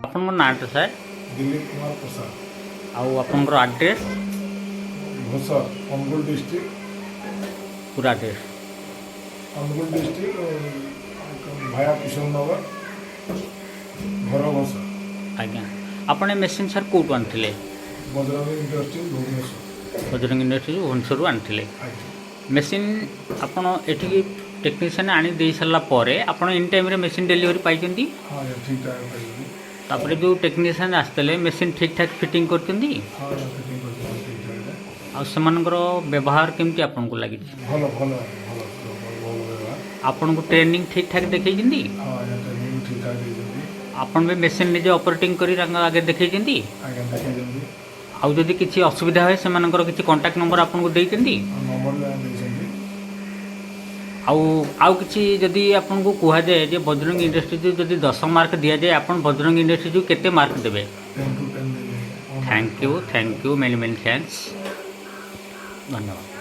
ଆପଣଙ୍କ ନାଁଟା ସାର୍? ଦିଲ୍ଲୀପ କୁମାର ପ୍ରସାଦ। ଆଉ ଆପଣଙ୍କର ଆଡ୍ରେସ୍? ଘୋଷର, ଅନୁଗୁଳ ଡିଷ୍ଟ୍ରିକ୍ଟ। ପୁରା ଆଡ୍ରେସ୍? ଅନୁଗୁଳ ଡିଷ୍ଟ୍ରିକ୍ଟ, ଭାୟା କିଶୋର ନଗର, ଘର ଘୋଷର। ଆଜ୍ଞା, ଆପଣ ଏ ମେସିନ୍ ସାର୍ କେଉଁଠୁ ଆଣିଥିଲେ? ବଜରଙ୍ଗୀ ଇଣ୍ଡଷ୍ଟ୍ରି, ଭୁବନେଶ୍ୱର। ବଜରଙ୍ଗ ଇଣ୍ଡଷ୍ଟ୍ରି, ଭୁବନେଶ୍ୱରରୁ ଆଣିଥିଲେ? ଆଜ୍ଞା। ମେସିନ୍ ଆପଣ ଏଠିକି ଟେକ୍ନିସିଆନ୍ ଆଣି ଦେଇ ସାରିଲା ପରେ ଆପଣ ଇନ୍ ଟାଇମ୍ରେ ମେସିନ୍ ଡେଲିଭରି ପାଇଛନ୍ତି? ହଁ ଆଜ୍ଞା, ଠିକ୍ ଟାଇମ୍ ପାଇଛନ୍ତି। ତାପରେ ଯେଉଁ ଟେକ୍ନିସିଆନ୍ ଆସିଥିଲେ, ମେସିନ୍ ଠିକ୍ ଠାକ୍ ଫିଟିଂ କରିଛନ୍ତି? ହଁ ଆଜ୍ଞା, ଫିଟିଂ କରିଛନ୍ତି ଠିକ୍ ଠାକ୍ରେ। ଆଉ ସେମାନଙ୍କର ବ୍ୟବହାର କେମିତି ଆପଣଙ୍କୁ ଲାଗିଛି? ଭଲ ଭଲ ଭଲ ଭଲ ବ୍ୟବହାର। ଆପଣଙ୍କୁ ଟ୍ରେନିଂ ଠିକ୍ ଠାକ୍ ଦେଖେଇଛନ୍ତି? ହଁ ଆଜ୍ଞା, ଟ୍ରେନିଂ ଠିକ୍ ଠାକ୍ ଦେଇଛନ୍ତି। ଆପଣ ବି ମେସିନ୍ ନିଜେ ଅପରେଟିଂ କରି ତାଙ୍କ ଆଗରେ ଦେଖେଇଛନ୍ତି? ଆଜ୍ଞା, ଦେଖେଇଛନ୍ତି। ଆଉ ଯଦି କିଛି ଅସୁବିଧା ହୁଏ, ସେମାନଙ୍କର କିଛି କଣ୍ଟାକ୍ଟ ନମ୍ବର ଆପଣଙ୍କୁ ଦେଇଛନ୍ତି? ଆଉ ନମ୍ବର ବି ଆଜ୍ଞା ଦେଇଛନ୍ତି। ଆଉ କିଛି ଯଦି ଆପଣଙ୍କୁ କୁହାଯାଏ ଯେ ବଜରଙ୍ଗ ଇଣ୍ଡଷ୍ଟ୍ରିଜ୍ ଯଦି 10 ମାର୍କ ଦିଆଯାଏ, ଆପଣ ବଜରଙ୍ଗ ଇଣ୍ଡଷ୍ଟ୍ରିଜ୍ କେତେ ମାର୍କ ଦେବେ? 10 ଟୁ 10 ଦେବି। Thank you, thank you, many many thanks. ଧନ୍ୟବାଦ।